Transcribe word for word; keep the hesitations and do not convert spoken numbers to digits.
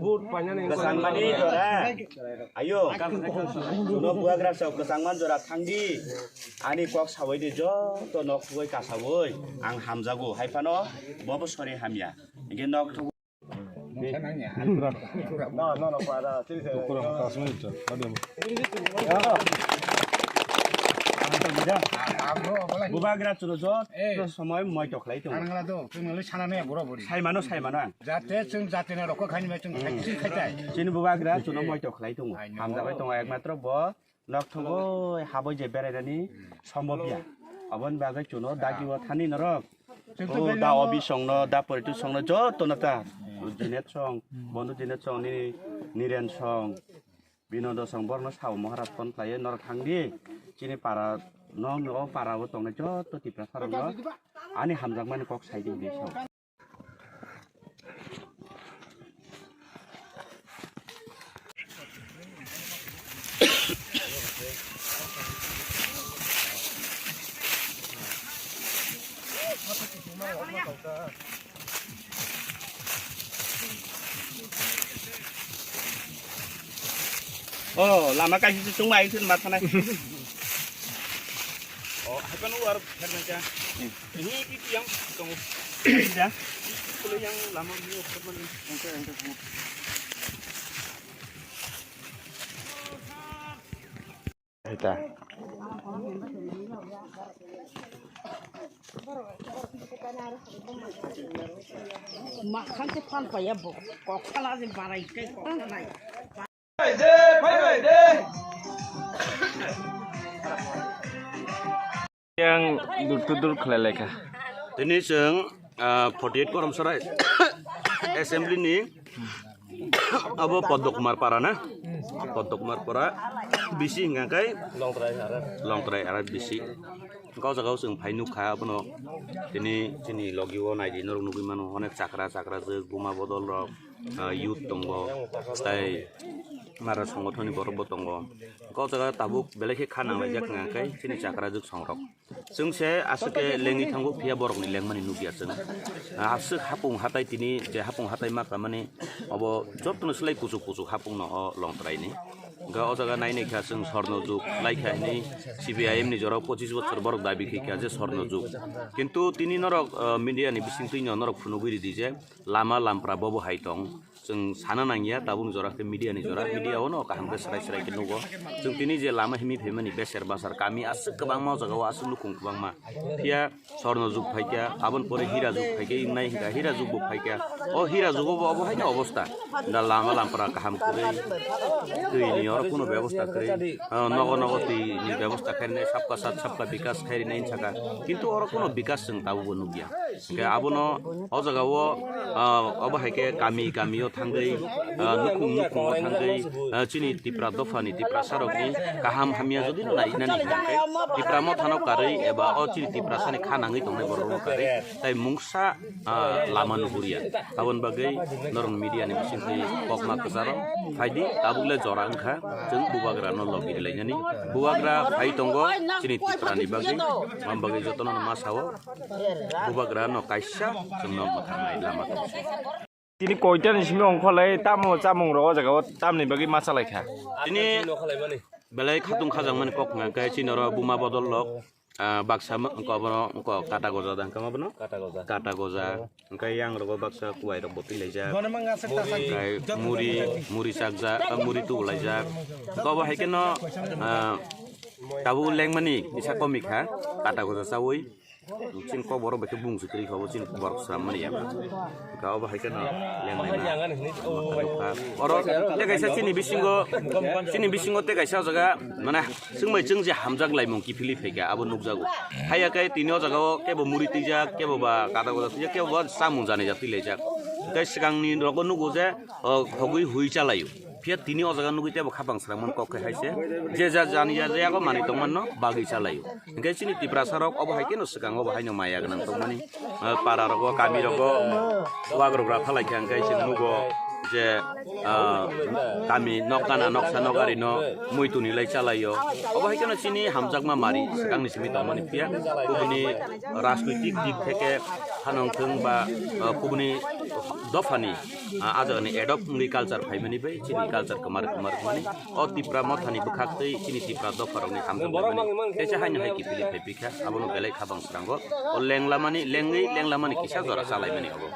Kwchangmani jora. Ayo. Chuno bubagra sok kwchangmani jora thangdi. Ani kok sawi di joto nok thugwi kasawi. Ang hamjago. Hai phano bobo sori hamya. Hingke nok thugwi. No, no, no, para, sí, sí, no. Bubagra chuno joto somoi moito khlai tongo. Saimano, saimano ang. Jate chwng jatini rokho khainima chwng khai, khai tai. Chini bubagra chuno moito khlai tongo. Hamjabai tongo ekmatro bo nok thogoi haboi je berainani sombobya. Aboni bagwi chuno dagi o thani norok. O da obi songno, da poritu songno joto no ta. Jinet song, Bondu Jinet song, ni Niren song, Binodo song, borno sao Maharaj phone khlaiye norok thangdi. Chini para no, o para o tongnai joto Tiprasa rokno ani hamjakmani kok saidi hinwi sao. Oh, lama kaisa se chwng bai se ma thanai. Oh, hai phano war pher nai cha. Hi ki ki yang tongo. Da. Kulo yang lama ni okhor man. Engke, engke. Eta. Makhang se phan paya bo. Kok phala se barai kai kok phala. Yang dur tudur khlai laikha. Tini chwng, ah, forty eight Koromsora Assembly ni abo Poddo Kumar para na? Poddo Kumar para bisi hingka kai Longtrai R F bisi. Kau jaga chwng phai nukha abono. Tini chini logi o naidi norok nugwi mano, onek chakra chakra jwk buma bodol rok. Ah, youth tongo, tai mara songothoni borok bo tongo. Kok jaga tabuk belai khe kha nanglaijak wngkha khe chini chakra jwk songrok. Chwng se aswk khe lengwi thango, phiya borokni lengmani nukya chwng. Ah, aswk hapung hatai tini je hapung hatai ma kha mani obo jotono slai kuchuk kuchuk hapung no o Longtrai ni. Hwnkhe o jaga nai nai kha chwng sorno jug lai kha hinwi C P I M ni jorao pochis bochor borok dabi khai kha je sorno jug. Kintu tini norok, ah, media ni bisingtwi no norok phunugwi ridi je, lama lampra bobo hai tong. Chwng sana nangya tabuk jora khe media ni jora, media o no kaham khe srai srai khe nugo. Chwng tini je lama himwi phaimani beser basar kami aswk kwbangma o jaga o aswk nukhung kwbangma. Phiya sorno jug phaikya, aboni pore hira jug phaikya, wngnai hwnkha hira jug bo phaikya. O hira jugo bo obo haino obostha. Da lama lampra kaham kwrwi, twi ni oro kuno bebosta kwrwi. Ah, nogo nogo twi ni bebosta khainai, sabka sat sabka bikas khainai saka. Kintu oro kuno bikas chwng tabuk bo nukya. Hingke abono o jaga o, ah, obo hai khe kami kami o thangwi, ah, nukhung nukhung o thangwi, ah, chini Tipra dopha ni Tiprasa rok ni kaham hamya jodi no nai nani hingke Tipra motha no karwi eba o chini Tiprasa ni kha nangwi tongnai borok rok no karwi tai mungsa, ah, lama nuhurya. Aboni bagwi norok media ni bisingtwi kokma kwcharo phaidi, tabuk le jora wngkha, chwng bubagra no logi rwlainani. Bubagra phai tongo chini Tipra ni bagwi, aboni bagwi jotono no ma sao. Bubagra no kaisa chwngno mwthangwi lama tong. Tini koita ni simi ongkholai tamo chamung rok o jaga o tamni bagwi ma chalai kha. Tini belai khatung khajang mani kok hwnka khe chini oro buma bodol rok, ah, baksa ma-, wngkha obono wngkha kata goja da wngkha ma bono? Kata goja. Kata goja. Wngkha yang rogo baksa kuwai rok bo twi laijak. Wngkha muri, muri chakjak, ah, muri tubu laijak. Wngkha obo hai kheno, ah, tabuk lengmani kisa komi kha, kata goja chawi. Chini kok borok bai khe bung se kwrwi kha bo chini borok sram mani ya. Wngkha obo hai kheno lenglai ma. Oro tei kaisa chini bisingo, chini bisingo tei kaisa o jaga mane chwng bai chwng je hamjak laimung kiphilwi phaikha abo nukjago. Haiya khe tini o jaga o kebo muri twijak, kebo ba kada goda twijak, kebo ba chamung janijak twi laijak. Tei swkangni rogo nugo je, o, khogwi hui chalaio. Phiya tini o jaga nugwi teibo khapang srangmani kok khe hai se, je ja jani ya yago manwi tongmanno bagwi chalaio. Hinkhe chini Tiprasa rok obo hai kheno swkango bo haino maya gwnang tongmani, ah, para rogo, kami rogo wagrogra phalai kha, hinkhe chwng nugo je, ah, kami nokgana noksa nokgarino muituni lai chalaio. Obo hai kheno chini hamjakma mari swkangni simi tongmani, phiya kubuni rajnoitik dik theke hanong thung ba, ah, kubuni dophani ah, ah jagani adopt wngwi culture phaimani bai chini culture kwmar kwmar wngmani. O Tipra mothani bwkhak twi chini Tipra dopharokni hamjak laimani teisa haino hai kiphilwi phai pikha, abono belai khabang srango. O lenglamani, lengwi lenglamani kisa jora chalaimani obo.